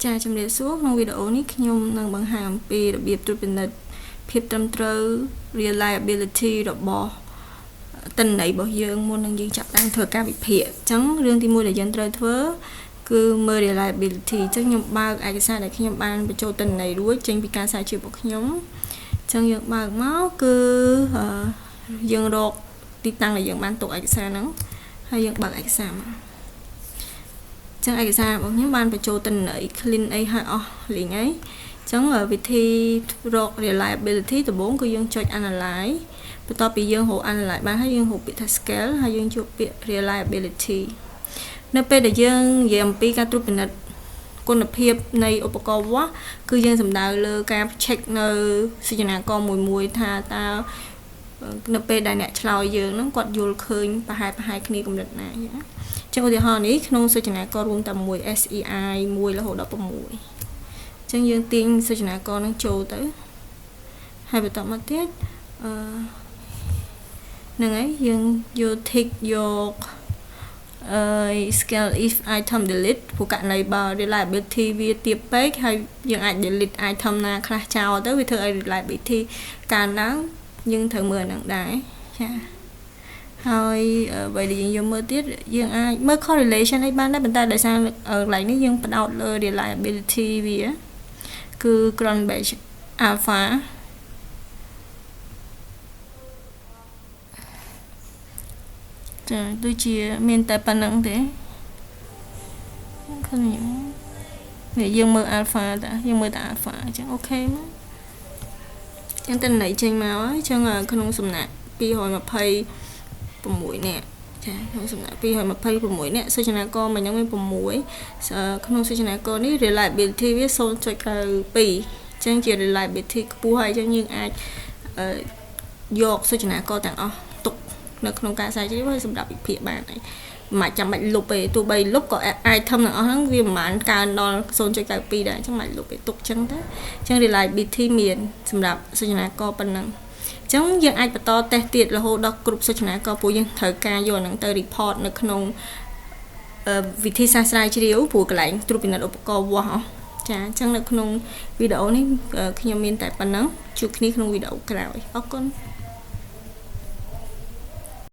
ចាជំរាបសួរក្នុងវីដេអូនេះខ្ញុំនឹងបង្ហាញអំពីរបៀបត្រួតពិនិត្យភាពត្រឹមត្រូវ reliability របស់ទិន្នន័យរបស់យើងមុននឹងយើងចាប់ផ្ដើមធ្វើការវិភាគអញ្ចឹងរឿងទី1ដែលយើងត្រូវធ្វើគឺមើល reliability អញ្ចឹងខ្ញុំបើកឯកសារដែលខ្ញុំបានបញ្ចូលទិន្នន័យរួចចេញពីការស្រាវជ្រាវរបស់ខ្ញុំអញ្ចឹងយើងបើកមកគឺយើងរកទីតាំងដែលយើងបានទុកឯកសារហ្នឹងហើយយើងបើកឯកសារមកចឹងឯកសាររបស់ខ្ញុំបានបញ្ចូលទិន្នន័យ clean អីឲ្យអស់លេងអីចឹងវិធីរក reliability ដំបូងគឺយើងចុច analyze បន្ទាប់ពីយើងរក analyze បានហើយយើងរកពាក្យថា scale ហើយយើងជួបពាក្យ reliability នៅពេលដែលយើងនិយាយអំពីការត្រួតពិនិត្យគុណភាពនៃឧបករណ៍វាស់គឺយើងសំដៅលើការ check នៅសញ្ញាករមួយមួយថាតើនៅពេលដែលអ្នកឆ្លើយយើងហ្នឹងគាត់យល់ឃើញប្រហែលប្រហែលគ្នាកម្រិតណាចឹងចឹងឧទាហរណ៍នេះក្នុងសូចនាកររួមតែមួយ SEI 1រហូតដល់6ចឹងយើងទាញសូចនាករនឹងចូលទៅហើយបន្តមកទៀតអឺហ្នឹងហើយយើងយក tick យកអឺ scale if item delete ព្រោះករណីបើ reliability វាទាបពេកហើយយើងអាច delete item ណាខ្លះចោលទៅវាធ្វើឲ្យ reliability កើនឡើងយើងត្រូវមើលអាហ្នឹងដែរចាហើយអ្វីដែលយើងយកមើលទៀតយើងអាចមើល correlation អីបានដែរប៉ុន្តែដោយសារកន្លែងនេះយើងផ្ដោតលើ reliability វាគឺ Cronbach alpha ចាដូចជាមានតែប៉ុណ្្នឹងទេឃើញនេះយើងមើល alpha តាយើងមើលតែ alpha អញ្ចឹងអូខេមកចឹងតន័យចេញមកហើយចឹងក្នុងសំណាក់226នាក់ចាក្នុងសំណាក់226នាក់សូចនាករមិញហ្នឹងមាន6ក្នុងសូចនាករនេះ reliability វា0.92ចឹងជា reliability ខ្ពស់ហើយចឹងយើងអាចយកសូចនាករទាំងអស់ទុកនៅក្នុងការស្រាវជ្រាវហើយសម្រាប់វិភាគបានហើយមិនចាំបាច់លុបទេទោះបីលុបក៏ item ទាំងអស់ហ្នឹងវាមិនបានកើនដល់0.92ដែរអញ្ចឹងមិនលុបទេទុកចឹងទៅអញ្ចឹង reliability មានសម្រាប់សូចនាករប៉ុណ្ណឹងអញ្ចឹងយើងអាចបន្តតេស្តទៀតរហូតដល់គ្រប់សូចនាករព្រោះយើងត្រូវការយកអាហ្នឹងទៅ report នៅក្នុងវិធីសាស្ត្រស្រាវជ្រាវព្រោះកន្លែងត្រួតពិនិត្យឧបករណ៍វាស់ចាអញ្ចឹងនៅក្នុងវីដេអូនេះខ្ញុំមានតែប៉ុណ្ណឹងជួបគ្នាក្នុងវីដេអូក្រោយអរគុណ។